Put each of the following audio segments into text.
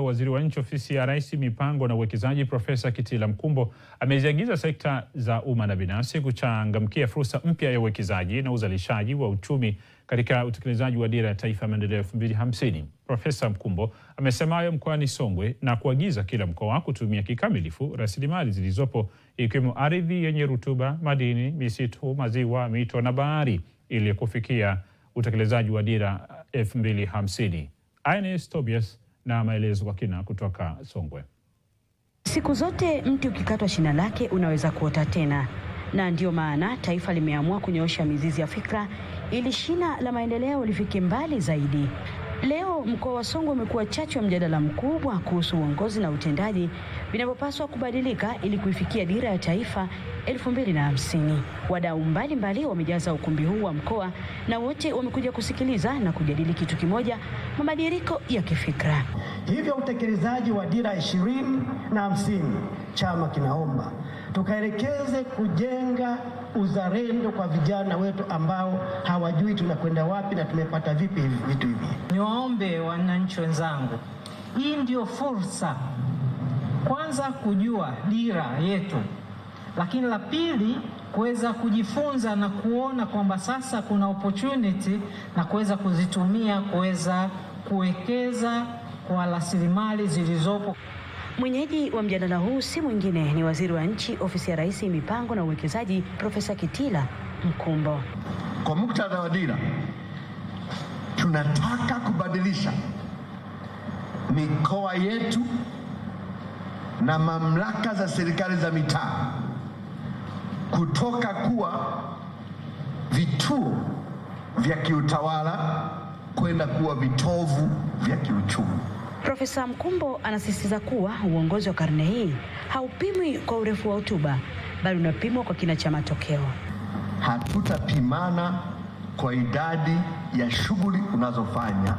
waziri wa nchi ofisi ya Rais mipango na uwekezaji Profesa Kitila Mkumbo ameziagiza sekta za umma na binafsi kuchangamkia fursa mpya ya uwekezaji na uzalishaji wa uchumi katika utekelezaji wa Dira ya Taifa ya Maendeleo 2050. Profesa Mkumbo amesema hayo mkoani Songwe na kuagiza kila mkoa kutumia kikamilifu rasilimali zilizopo ikiwemo ardhi yenye rutuba, madini, misitu, maziwa, mito na bahari ili kufikia utekelezaji wa Dira 2050. Ines Tobias na maelezo kwa kina kutoka Songwe. Siku zote mti ukikatwa shina lake unaweza kuota tena, na ndiyo maana taifa limeamua kunyoosha mizizi ya fikra ili shina la maendeleo lifike mbali zaidi. Leo mkoa wa Songwe umekuwa chachu ya mjadala mkubwa kuhusu uongozi na utendaji vinavyopaswa kubadilika ili kuifikia Dira ya Taifa 2050. Wadau mbalimbali wamejaza ukumbi huu wa mkoa na wote wamekuja kusikiliza na kujadili kitu kimoja, mabadiliko ya kifikra. Hivyo utekelezaji wa Dira 2050, chama kinaomba tukaelekeze kujenga uzalendo kwa vijana wetu ambao hawajui tunakwenda wapi na tumepata vipi vitu hivi. Niwaombe wananchi wenzangu, hii ndio fursa kwanza kujua dira yetu, lakini la pili kuweza kujifunza na kuona kwamba sasa kuna opportunity na kuweza kuzitumia kuweza kuwekeza kwa rasilimali zilizopo. Mwenyeji wa mjadala huu si mwingine ni waziri wa nchi ofisi ya Rais mipango na uwekezaji Profesa Kitila Mkumbo. Kwa muktadha wa dira, tunataka kubadilisha mikoa yetu na mamlaka za serikali za mitaa kutoka kuwa vituo vya kiutawala kwenda kuwa vitovu vya kiuchumi. Profesa Mkumbo anasisitiza kuwa uongozi wa karne hii haupimwi kwa urefu wa hotuba, bali unapimwa kwa kina cha matokeo. Hatutapimana kwa idadi ya shughuli unazofanya,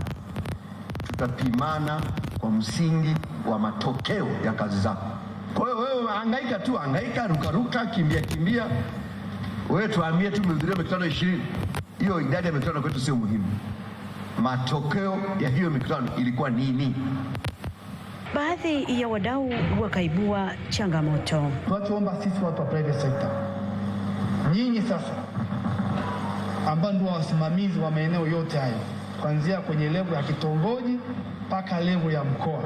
tutapimana kwa msingi wa matokeo ya kazi zako. Kwa hiyo wewe hangaika tu, hangaika, ruka ruka, kimbia kimbia, wewe tuambie tu umehudhuria mikutano 20. Hiyo idadi ya mikutano kwetu sio muhimu. Matokeo ya hiyo mikutano ilikuwa nini? Baadhi ya wadau wakaibua changamoto. Tunachoomba sisi watu wa private sector, nyinyi sasa ambao ndio wasimamizi wa maeneo yote hayo, kuanzia kwenye level ya kitongoji mpaka level ya mkoa,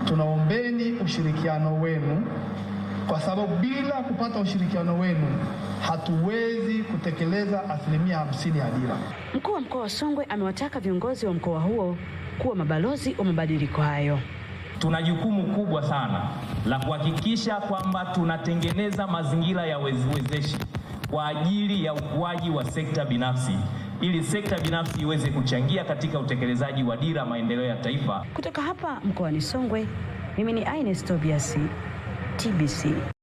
tunaombeni ushirikiano wenu, kwa sababu bila kupata ushirikiano wenu hatuwezi kutekeleza 50% ya dira. Mkuu wa mkoa wa Songwe amewataka viongozi wa mkoa huo kuwa mabalozi wa mabadiliko hayo. Tuna jukumu kubwa sana la kuhakikisha kwamba tunatengeneza mazingira ya uwezeshi kwa ajili ya ukuaji wa sekta binafsi ili sekta binafsi iweze kuchangia katika utekelezaji wa Dira Maendeleo ya Taifa. Kutoka hapa mkoani Songwe, mimi ni Ines Tobias, TBC.